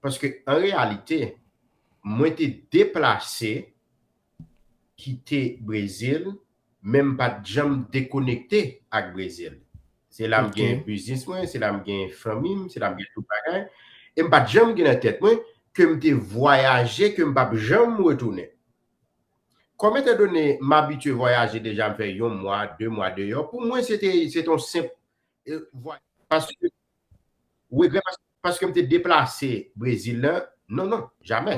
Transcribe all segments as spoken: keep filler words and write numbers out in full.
Paske an reyalite, mwen te deplase kite Brezil, men m pa t janm dekonekte ak Brezil. Se la m gen biznis mwen, se la m gen fanmi m, se la m gen tout bagay. E m pa t janm gen nan tèt mwen ke m te vwayaje, ke m p ap janm retounen. Kòm etandone m abitye vwayaje deja, m fè yon mwa, de mwa deyò, pou mwen se te, se te yon senp e, vwa-, paske, regrè pas-, paske m te deplase Brezil la, non, non, jamè.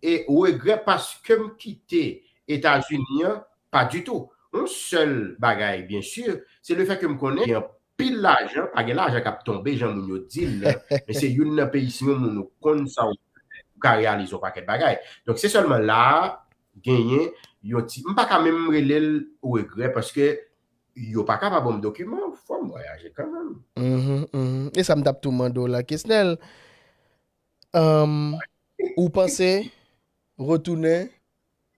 E regrè paske m kite Etazini an, pa ditou. Yon sèl bagay, byen si, se lefèt ke m konnen gen anpil lajan, pa gen lajan k ap tonbe, jan moun yo di l la, men se youn nan peyi, si yon moun ou konn sa w ka reyalize yon pakèt bagay. Donk, se sèlman la a, genyen yon ti, m pa ka menm rele l regrè, paske yo pa ka pa ban m dokiman, fò m vwayaje kanmenm. E sa m t ap tou mande w la, Kesnel. Ou panse retounen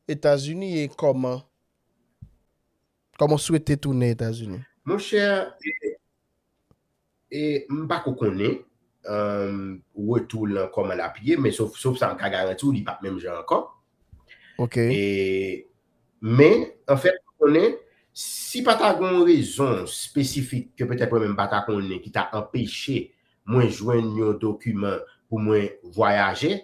Etazini e kòman? Kòman w swete tounen Etazini? Monchè, e, e m pa ko konnen retou lan kòman l ap ye, men sof, sof sa m ka garanti w, li p ap menm jan ankò. Ok. E, men, anfèt, ou konnen, si pa ta gen yon rezon espesifik ke petèt mwen menm m pa ta konnen ki ta anpeche mwen jwenn yon dokiman pou mwen vwayaje,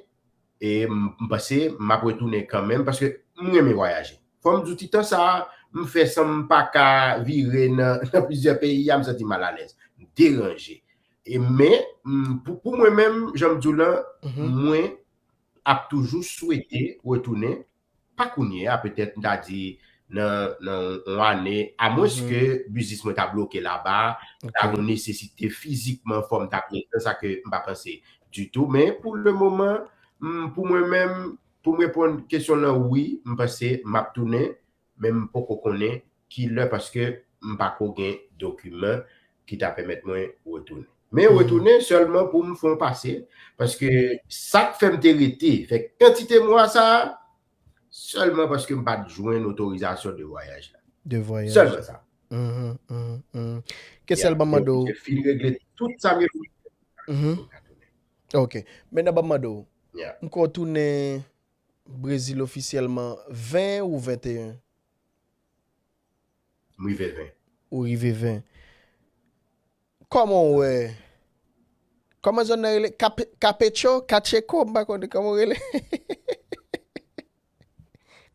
e m, m panse m ap retounen kanmenm paske m renmen vwayaje. Fò m di w, ti tan sa a, m fè san m pa ka vire nan, nan plizyè peyi a, m santi m malalèz, m deranje. E men, m, pou, pou mwen menm, jan m di w lan, mwen ap toujou swete retounen, pa kounye a, petèt m ta di nan, nan yon ane, amwenske biznis mwen ta bloke laba, ta gen yon nesesite fizikman fò m ta prezan, sa ke m pa panse ditou. Men pou lemoman, m, pou mwen menm, pou m reponn kesyon lan, wi, m panse m ap tounen, men m poko konnen ki lè paske m pa ko gen dokiman ki ta pèmèt mwen retounen. Men retounen sèlman pou m fè yon pase, paske sa k fè m te rete, fè kantite mwa sa a, sèlman paske m pa t jwenn otorizasyon de vwayaj la. De vwayaj. Sèlman sa. Kesnel, ban m mande w. Mwen fin regle tout sa m gen pou m fè. Ok. Mentnan, ban m mande w. M kwè w tounen Brezil ofisyèlman ven ou venteyen? M rive ven. Ou rive ven. Kòman w wè? Kòman zòn nan rele? Kape-, Kapecho? Kacheko? M pa konnen kòman w rele.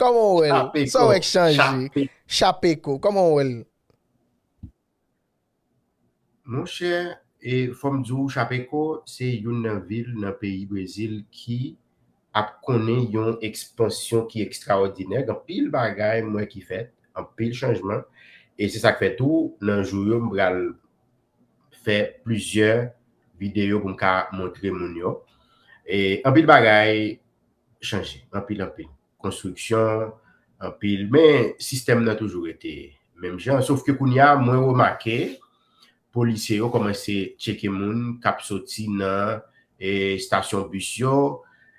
Kòman w wè l? Sa w wè k chanje? Chapeko. Kòman w wè l? Monchè, e fò m di w, Chapeko se youn nan vil nan peyi Brezil ki ap konnen yon ekspansyon ki ekstraòdinè. Gen anpil bagay m wè ki fèt, anpil chanjman. E se sa k fè tou, nan jou yo, m pral fè plizyè videyo pou m ka montre moun yo. E anpil bagay chanje, anpil, anpil. Konstriksyon, anpil. Men sistèm nan toujou rete menm jan. Sof ke kounye a, mwen remake, polisye yo kòmanse tcheke moun k ap soti nan e, estasyon bis yo.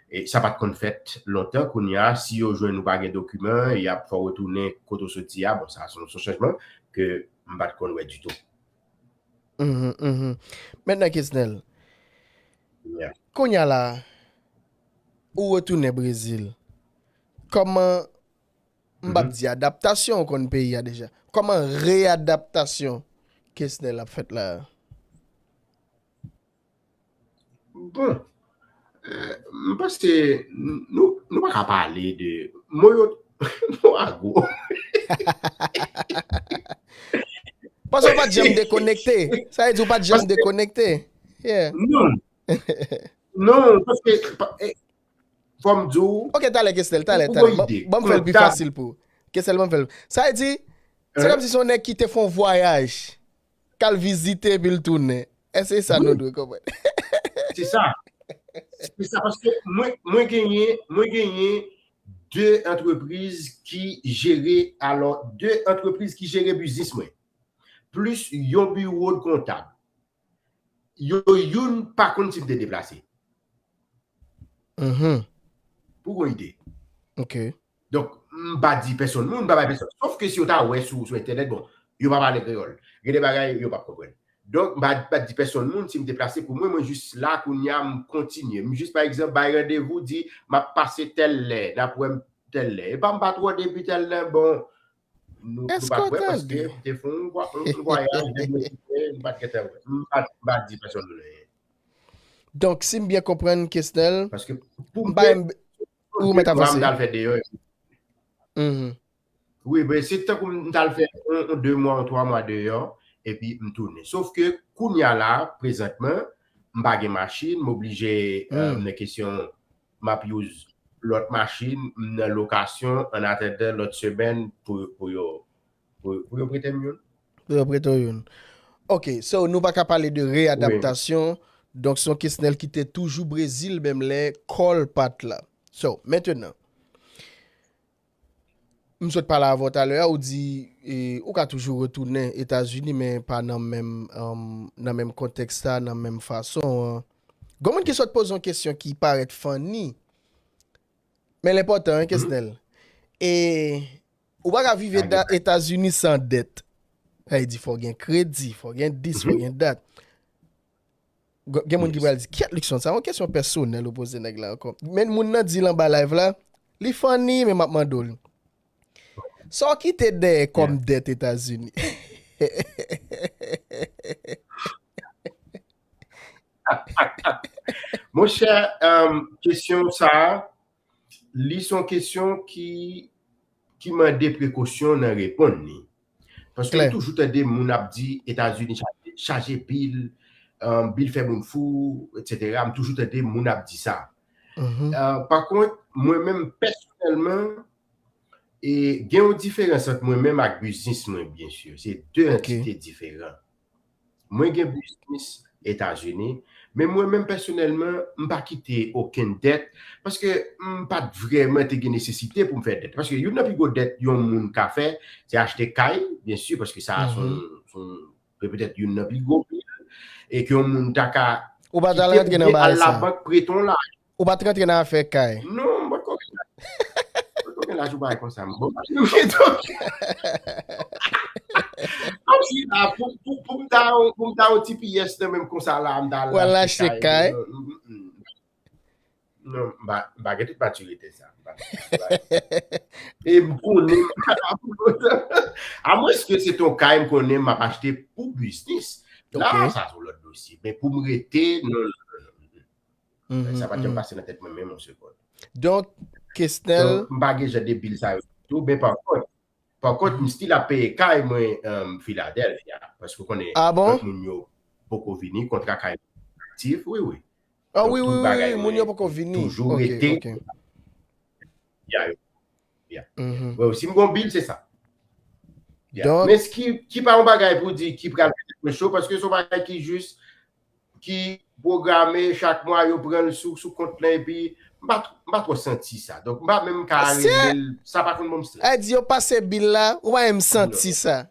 E, sa pa t konn fèt lontan. Kounye a, si yo jwenn ou pa gen dokiman, y ap fè w retounen kote w soti a. Bon, sa se yon chanjman ke m pa t konn wè ditou. Mentnan, Kesnel, kounye a la, ou retounen Brezil. Kòman, m p ap di adaptasyon, ou konn peyi a deja. Kòman reyadaptasyon Kesnel ap fèt la a? Bon, e, m panse n-, nou, nou pa ka pale de mo yo, mo a gwo. Paske w pa t janm dekonekte. Sa vle di w pa t janm dekonekte. Yeah. Non. Non, paske, pa, e, fò m di w. Ok, talè, Kesnel, talè, talè. Ban m fè l pi fasil pou ou. Kesnel, ban m fè l. Sa vle di, se kòmsi se yon nèg ki te fè yon vwayaj, k al vizite epi l tounen. Èske se sa nou dwe konprann? Se sa. Se sa, paske mwen, mwen genyen, mwen genyen de antrepriz ki jere, alò, de antrepriz ki jere biznis mwen. Plis yon biwo de kontab. Yo youn pa konn si m te deplase. Pou w gen ide. Ok. Donk, m pa di pèsonn moun, m pa bay pèsonn. Sof ke si yo ta wè sou, sou entènèt, bon, yo pa pale kreyòl. Gen de bagay, yo p ap konprann. Donk, m pa, pa di pèsonn moun si m deplase pou mwen, mwen jis la kounye a, m kontinye. M jis, pa egzanp, bay randevou, di, m ap pase tèl lè, n ap wè m tèl lè. E pa m pa twò depi tèl lè, bon, nou, nou pa t wè paske m te fè yon vwa- yon vwayaj, de mwen, m pa t gentan wè. M pa, m pa di pèsonn moun anyen. Donk, si m byen konprann, Kesnel, paske pou m te, ou mèt avanse. M t al fè deyò. Mhm. Wi, men se tankou m t al fè yon, yon de mwa, yon twa mwa deyò, epi m tounen. Sof ke kounye a la, prezantman, m pa gen machin, m oblije, euh, nan kesyon, m ap use lòt machin, m nan lokasyon, an atandan lòt semèn pou, pou yo, pou, pou yo prete m youn. Pou yo prete w youn. Ok, so nou pa ka pale de reyadaptasyon. Donk, se yon Kesnel ki te toujou Brezil, menm lè kò l pa t la. So, mentenan, m sot pale avè w talè a, ou di, e, ou ka toujou retounen Etazini, men pa nan menm, um, nan menm kontèks sa, nan menm fason an. Gon moun ki sot poze yon kesyon ki parèt funny, men l enpòtan, wi, Kesnel. E ou pa ka viv Eta- Etazini san dèt. Sa vle di, fò w gen kredi, fò w gen dis, fò w gen dat. Gen moun ki pral di, "Kyèt, Luckson, sa yon kesyon pèsonèl ou poze nèg la ankò." Men moun nan di l anba live la, li funny, men m ap mande w li. Sa w kite dèyè kòm dèt Etazini? Monchè, um, kesyon sa a, li se yon kesyon ki, ki mande prekosyon nan reponn li. Paske m toujou tande moun ap di Etazini chaje, chaje bil, um, bil fè moun fou, etsetera. M toujou tande moun ap di sa. Euh, pa kont, mwen menm pèsonèlman, e gen yon diferans ant mwen menm ak biznis mwen, byen si. Se de antite diferan. Mwen gen biznis Etazini, men mwen menm pèsonèlman, m pa kite okenn dèt, paske m pa t vrèman te gen nesesite pou m fè dèt. Paske youn nan pi gwo dèt yon moun ka fè, se achte kay, byen si, paske sa a se yon, se yon, se petèt youn nan pi gwo bil, e ke yon moun ta ka kite oubyen al labank prete yon laj. Ou pa t rantre nan afè kay? Non, m potko gen laj. M potko gen laj ou bagay konsa. M bon, m gen tou. Kòmsi la, pou, pou, pou m ta, pou m ta yon ti piyès nan menm konsa la, m ta al achte kay. Non, m pa, m pa gen tout matirite sa. M pa, m pa. E m konnen, amwenske se ton kay m konnen m ap achte pou biznis. La, sa se yon lòt dosye. Men pou m rete, non, non, non, non. Sa pa t janm pase nan tèt mwen menm yon segonn. Donk, Kesnel. M pa gen jan de bil sa yo tou, men pa kont, pa kont, m still ap peye kay mwen, um, Philadelphia. Paske ou konnen, lòt moun yo poko vini, kontra kay aktif, wi, wi. Ah, wi, wi, wi, moun yo poko vini. Toujou rete. Ya, ya. Bon, si m gon bil, se sa. Ya. Men ki, ki pa yon bagay pou di ki pral fè tèt mwen cho, paske se yon bagay ki jis, ki pwograme, chak mwa yo pran l sou, sou kont lan, epi m pa, m pa twò santi sa. Donk, m pa menm ka rele l, sa pa konn ban m strès. A di yo pase bil la, ou pa menm santi sa.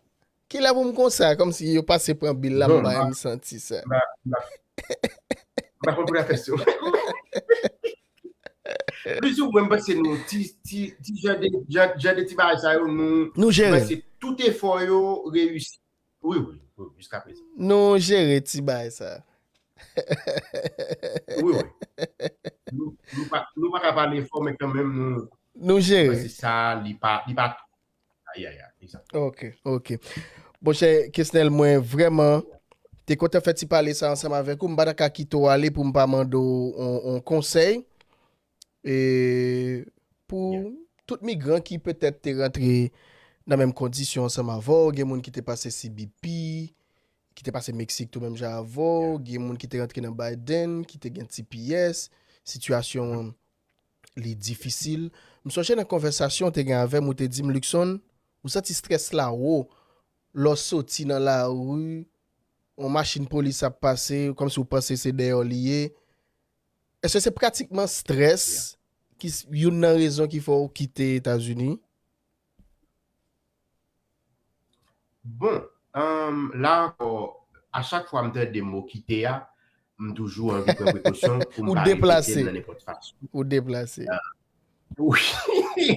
Kilè pou m konsa, kòmsi yo pase pran bil la, m pa menm santi sa. M pa, m pa, m pa konn pou n ap fè sa. Plizyè mwen, m panse nou, ti, ti, ti jan de, jan, jan de ti bagay sa yo, nou, nou jere. M panse tout efò yo reyisi. Wi, wi, wi, jiska prezan. Nou jere ti bagay sa. Wi, wi. Nou, nou pa, nou pa ka pale fò, men kanmenm nou, nou jere. M panse sa, li pa, li pa Ay, ay, ay, egzakteman. Ok, ok. Monchè Kesnel, mwen vrèman te kontan fè ti pale sa ansanm avèk ou. M pa ta ka kite w ale pou m pa mande w on, on konsèy. E pou tout migran ki petèt te rantre nan menm kondisyon ansanm avè w, gen moun ki te pase C B P, ki te pase Meksik tou menm jan avè w, gen moun ki te rantre nan Biden, ki te gen T P S, sitiyasyon an li difisil. M sonje nan konvèsasyon w te gen avè m, ou te di m, Luckson, ou santi strès la wo lè w soti nan lari, yon machin polis ap pase, kòmsi w panse se dèyè w li ye. Èske se pratikman strès ki s- youn nan rezon ki fè w kite Etazini? Bon, um, la ankò, a chak fwa m tande mo kite a, m toujou anvi pran prekosyon pou m pa repete l nan nenpòt fason. Ou deplase. Ah. Wi.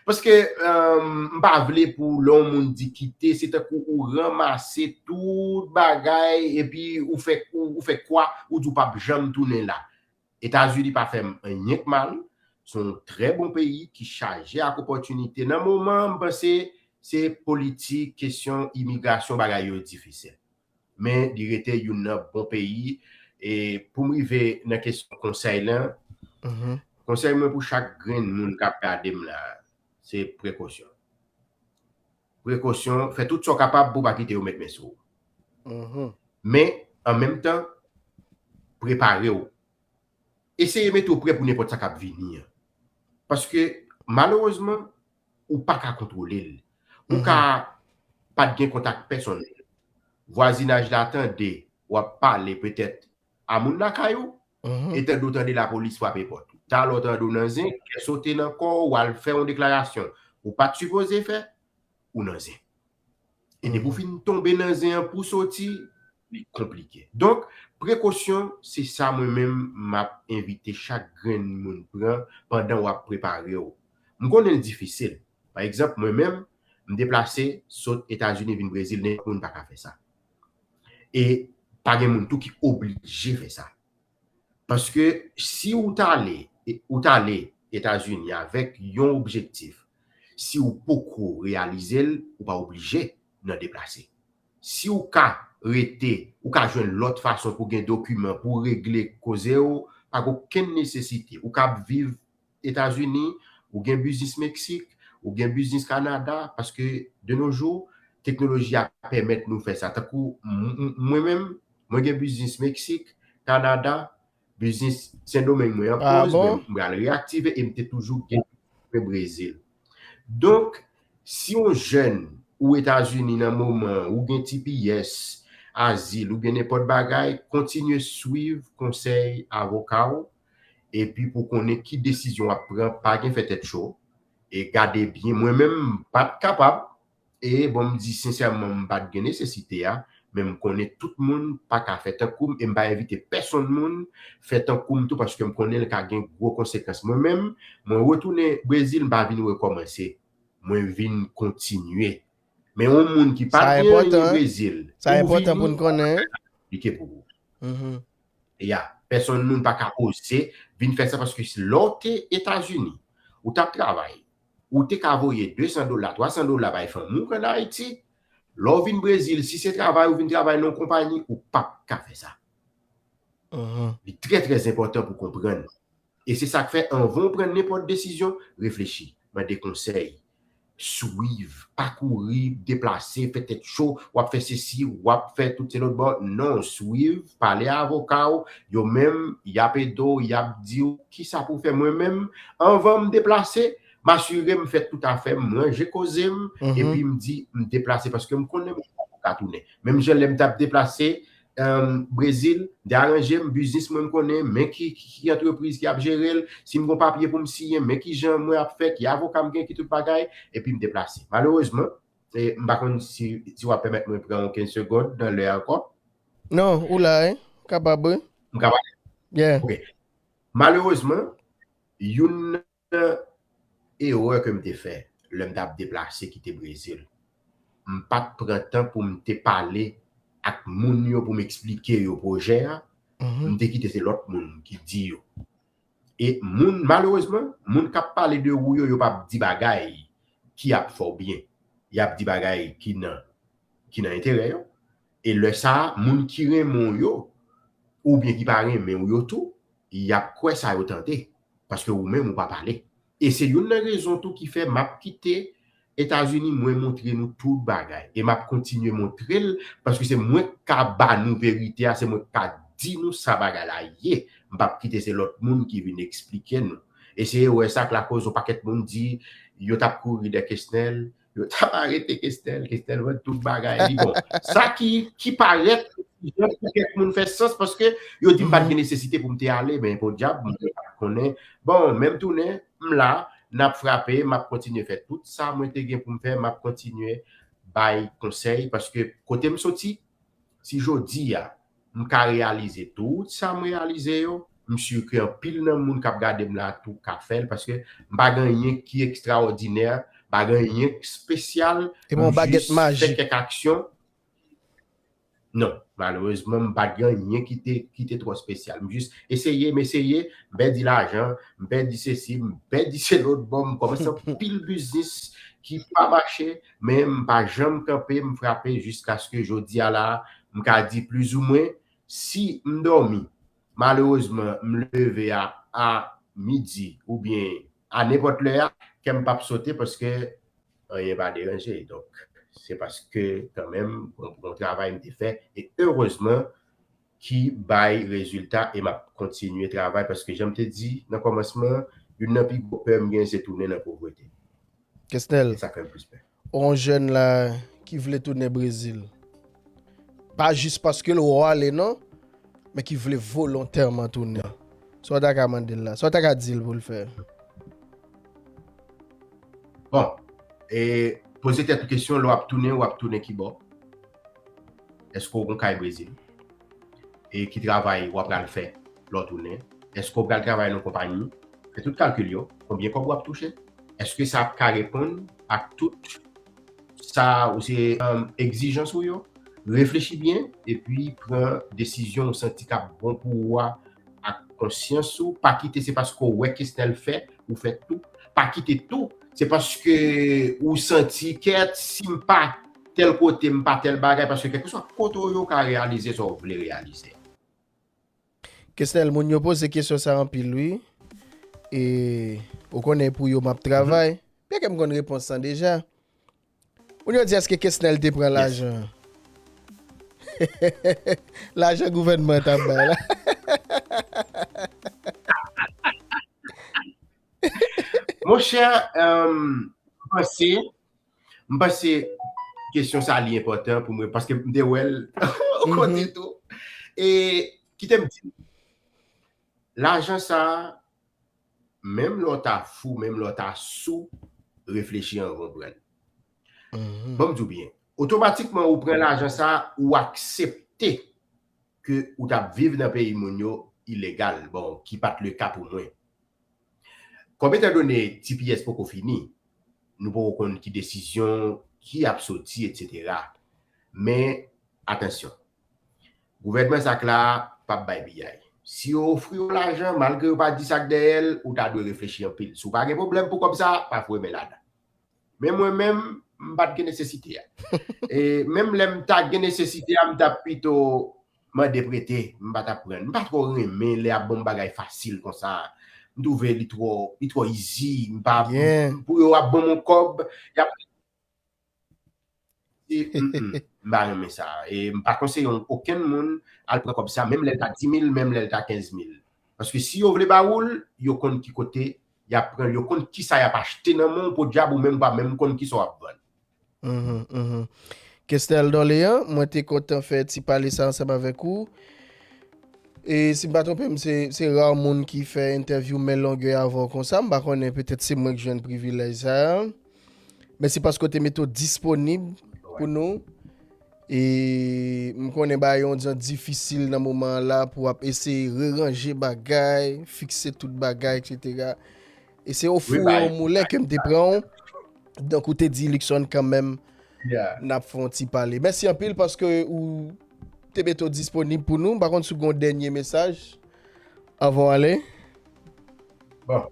Paske um, m pa vle pou lè yon moun di kite, se tankou ou ranmase tout bagay epi ou fè, ou, ou fè kwa, ou di w p ap janm tounen la. Etazini pa fè m anyen k mal. Se yon trè bon peyi ki chaje ak opòtinite. Nan moman, m panse se politik, kesyon imigrasyon, bagay yo difisil. Men li rete youn nan bon peyi. E pou m rive nan kesyon konsèy lan, konsèy mwen pou chak grenn moun k ap gade m la, se prekosyon. Prekosyon, fè tout sa w kapab pou w pa kite yo met men sou ou. Men, an menm tan, prepare w. Eseye mete w prè pou nenpòt sa k ap vini an. Paske, malerezman, ou pa ka kontwole l. Ou ka pa t gen kontak pèsonn. Vwazinaj la tande w ap pale petèt a moun lakay ou, e tande w tande lapolis frape pòt ou. Talè w tande w nan zen, kè sote nan kò w, w al fè yon deklarasyon ou pa t sipoze fè, ou nan zen. E depi w fin tonbe nan zen an pou soti, li konplike. Donk, prekosyon, se sa mwen menm m ap envite chak grenn moun pran pandan w ap prepare w. M konnen l difisil. Pa egzanp, mwen menm, m deplase sot Etazini vin Brezil, nenpòt moun pa ka fè sa. E pa gen moun tou ki oblije fè sa. Paske si ou t ale, ou t ale Etazini avèk yon objektif, si ou poko reyalize l, ou pa oblije nan deplase. Si ou ka rete, ou ka jwenn lòt fason pou gen dokiman, pou regle koze w, pa gen okenn nesesite. Ou ka ap viv Etazini, ou gen biznis Meksik, ou gen biznis Kanada, paske de nos jours, teknoloji a pèmèt nou fè sa. Tankou mwen menm, mwen gen biznis Meksik, Kanada, biznis Sendomeng mwen an poz, men m pral reyaktive e m te toujou gen mwen Brezil. Donk, si yon jèn ou Etazini nan moman, ou gen T P S, azil, oubyen nenpòt bagay, kontinye swiv konsèy avoka w, epi pou konnen ki desizyon w ap pran, pa gen fè tèt cho, e gade byen. Mwen menm, m pa t kapab, e bon, m di sensèman, m pa t gen nesesite a, men m konnen tout moun pa ka fè tankou m, e m pa envite pèsonn moun fè tankou m tou, paske m konnen l ka gen gwo konsekans. Mwen menm, mwen retounen Brezil, m pa vin rekòmanse. Mwen vin kontinye. Men yon moun ki pa t gen anyen Brezil, sa enpòtan pou n konnen, konplike pou ou. Ya, pèsonn moun pa ka oze vin fè sa, paske lè w te Etazini, ou t ap travay, ou te ka voye de san dola, twa san dola bay fanmi w k ann Ayiti. Lè w vin Brezil, si se travay ou vin travay nan yon konpayi, ou p ap ka fè sa. Li trè, trè enpòtan pou konprann. E se sa k fè, anvan w pran nenpòt desizyon, reflechi, mande konsèy, swiv, pa kouri, deplase, fè tèt cho, w ap fè sesi, w ap fè tout se lòt bò. Non, swiv, pale a avoka w, yo menm, y ap ede w, y ap di w kisa pou w fè. Mwen menm, anvan m deplase, m asire m fè tout afè m, m ranje koze m, epi m di m deplase, paske m konnen m ka tounen. Menm jan lè m t ap deplase, Brezil, m te aranje m, biznis mwen m konnen, men ki, ki, ki antrepriz ki ap jere l, si m gon papye pou m siyen, men ki jan mwen ap fè, ki avoka m gen, ki tout bagay, epi m deplase. Malerezman, e, m pa konn si, si w ap pèmèt mwen pran yon kenz segonn nan lè a ankò. Non, ou la, wi. Kapab, wi. M kapab? Yeah. Ok. Malerezman, youn nan erè ke m te fè lè m t ap deplase kite Brezil, m pa t pran tan pou m te pale ak moun yo, pou m eksplike yo pwojè a. M te kite se lòt moun ki di yo. E moun, malerezman, moun k ap pale de ou yo, yo p ap di bagay ki ap fè w byen. Y ap di bagay ki nan, ki nan enterè yo. E lè sa a, moun ki renmen w yo, oubyen ki pa renmen w yo tou, y ap kwè sa yo tande. Paske ou menm ou pa pale. E se youn nan rezon tou ki fè m ap kite Etazini, mwen montre nou tout bagay. E m ap kontinye montre l, paske se mwen k ka ba nou verite a, se mwen k ka di nou sa bagay la ye. M p ap kite se lòt moun ki vin eksplike nou. E se erè sa k lakoz yon pakèt moun di, yo t ap kouri dè Kesnel, yo t ap arete Kesnel, Kesnel vann tout bagay li. Bon, sa ki, ki parèt, jan pou kèk moun fè sans, paske yo di m pa t gen nesesite pou m te ale, men podyab, moun yo pa t konnen. Bon, men m tounen, m la, n ap frape, m ap kontinye fè tout sa mwen te gen pou m fè, m ap kontinye bay konsèy, paske kote m soti, si jodi a, m ka reyalize tout sa m reyalize yo, M si ke anpil nan moun k ap gade m la tou ka fè l, paske m pa gen anyen ki ekstraòdinè, m pa gen anyen k espesyal. E pa yon bagèt majik. M jis fè kèk aksyon. Non, malerezman, m pa t gen anyen ki te, ki te twò espesyal. M jis eseye, m eseye, m pèdi lajan, m pèdi sesi, m pèdi selo, bon, m kòmanse anpil biznis ki pa mache, men m pa janm kanpe, m frape jiskaske jodi a la, m ka di plizoumwen, si m dòmi, malerezman, m leve a, a midi oubyen a nenpòt lè a, kè m p ap sote paske anyen pa deranje. Donk, se paske kanmenm, yon, yon travay m te fè, e erezman ki bay rezilta e m ap kontinye travay paske jan m te di nan kòmansman, youn nan pi gwo pè m gen se tounen nan povrete. Kesnel, e sa k fè m plis pè. Yon jèn la ki vle tounen Brezil. Pa jis paske l wè w ale non, men ki vle volontèman tounen. Sa w ta ka mande l la? Sa w ta ka di l pou l fè? Bon, e poze tèt ou kesyon, lè w ap tounen, w ap tounen ki bò? Èske w gon kay Brezil? E ki travay w ap pral fè lè w tounen? Èske w pral travay nan konpayi? Fè tout kalkil yo. Konbyen kòb w ap touche? Èske sa ap ka reponn ak tout sa ou se, um, egzijans ou yo? Reflechi byen epi pran desizyon ou santi k ap bon pou ou a ak konsyans ou. Pa kite se paske w wè Kesnel fè, ou fè tou. Pa kite tou se paske ou santi kèt, si m pa tèl kote, m pa tèl bagay, paske kèlkeswa kote w ye, w ka reyalize sa w vle reyalize. Kesnel, moun yo poze kesyon sa anpil, wi. E ou konnen pou yo m ap travay. Byen ke m konn repons lan deja. Moun yo di èske Kesnel te pran lajan? Lajan gouvènman an t ap bay la. Monchè, um, m panse, m panse kesyon sa li enpòtan pou mwen, paske m te wè l yon kote tou. E kite m di, lajan sa, menm lè w ta fou, menm lè w ta sou, reflechi anvan w pran l. Ban m di w byen, otomatikman ou pran lajan sa, ou aksepte ke ou t ap viv nan peyi moun yo ilegal, bon, ki pa t le ka pou mwen. Kòm etandone T P S poko fini, nou poko konn ki desizyon ki ap soti, etsetera. Men, atansyon, gouvènman sa k la p ap bay piyay. Si yo ofri w lajan, malgre yo pa di sa k dèyè l, ou ta dwe reflechi anpil. Si w pa gen pwoblèm pou kòb sa, pa foure men ladan. Men mwen menm, m pa t gen nesesite a. E menm lè m ta gen nesesite a, m t ap pito mande prete, m pa t ap pran. M pa twò renmen lè y ap ban m bagay fasil konsa. M twouve li twò, li twò easy. M pa, pou yo ap ban m yon kòb, y ap, e, mm, mm, m pa renmen sa. E m pa konseye yon, okenn moun al pran kòb sa, menm lè l ta di mil, menm lè l ta kenz mil. Paske si yo vle ba ou l, yo konn ki kote y ap pran l, yo konn kisa y ap achte nan men w, podyab ou menm pa menm konn kisa w ap vann. Mhm, mhm. Kesnel Dorlean, mwen te kontan fè ti pale sa ansanm avèk ou. E si m pa twonpe m, se, se ra moun ki fè entèvyou men longè avè w konsa. M pa konnen, petèt se mwen k jwenn privilèj sa a. Mèsi paske w te mete w disponib pou nou. E m konnen bagay yo yon jan difisil nan moman an la pou w ap eseye reranje bagay, fikse tout bagay, etsetera. E se o fou yon moulen ke m te pran w. Donk, ou te di Luckson kanmenm, n ap fè yon ti pale. Mèsi anpil paske ou te mete w disponib pou nou. M pa konn si w gen yon dènye mesaj anvan w ale. Bon.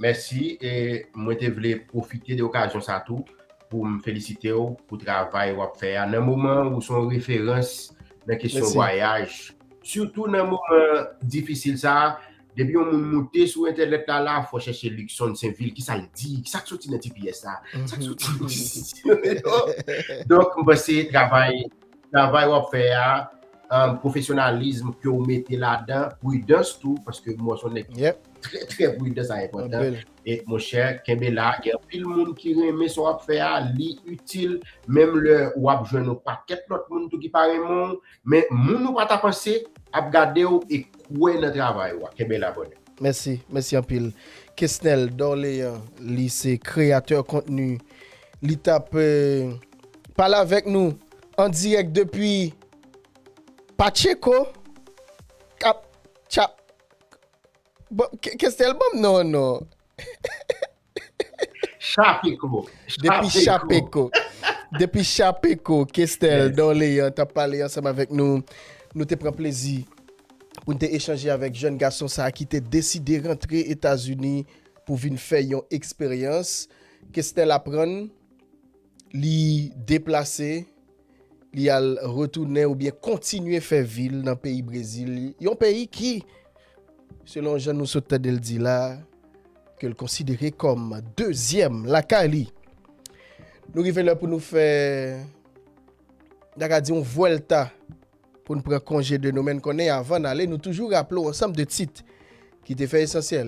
Mèsi. E mwen te vle pwofite de okazyon sa tou pou m felisite w pou travay w ap fè a. Nan moman ou se yon referans nan kesyon vwayaj, sitou nan moman difisil sa a, depi yon moun moute sou entènèt la, la, fò chèche Luckson Sainvil, kisa l di, kisa k soti nan T P S la, sa k soti nan desizyon yo. Donk, m panse travay, travay w ap fè a, um, pwofesyonalizm ke w mete ladan, pridans tou, paske mwen se yon nèg ki trè, trè pridan, sa enpòtan. E monchè, kenbe la, gen anpil moun ki renmen sa w ap fè a, li itil, menm lè w ap jwenn yon pakèt lòt moun tou ki pa renmen w, men moun ou pa ta panse ap gade w e kwè nan travay ou a. Kenbe la, bònè. Mèsi, mèsi anpil. Kesnel Dorlean, li se kreyatè kontni. Li t ap, eh, pale avèk nou an dirèk depi Pacheco, k ap, tchap, Bon, Ke- Kestel, ban m non, non. Chapeko. Depi Chapeko. Depi Chapeko, Kestel, Dorlean, t ap pale ansanm avèk nou. Nou te pran plezi pou n te echanje avèk jèn gason sa a ki te deside rantre Etazini pou vin fè yon eksperyans. Kestel aprann, li deplase, li al retounen oubyen kontinye fè vi l nan peyi Brezil. Yon peyi ki, selon jan nou sot tande l di la, ke l konsidere kòm dezyèm lakay li. Nou rive lè pou nou fè, n ta ka di, yon vwèlta pou n pran konje de nou, men n konnen avan n ale, nou toujou raple w ansanm de tit ki te fè esansyèl.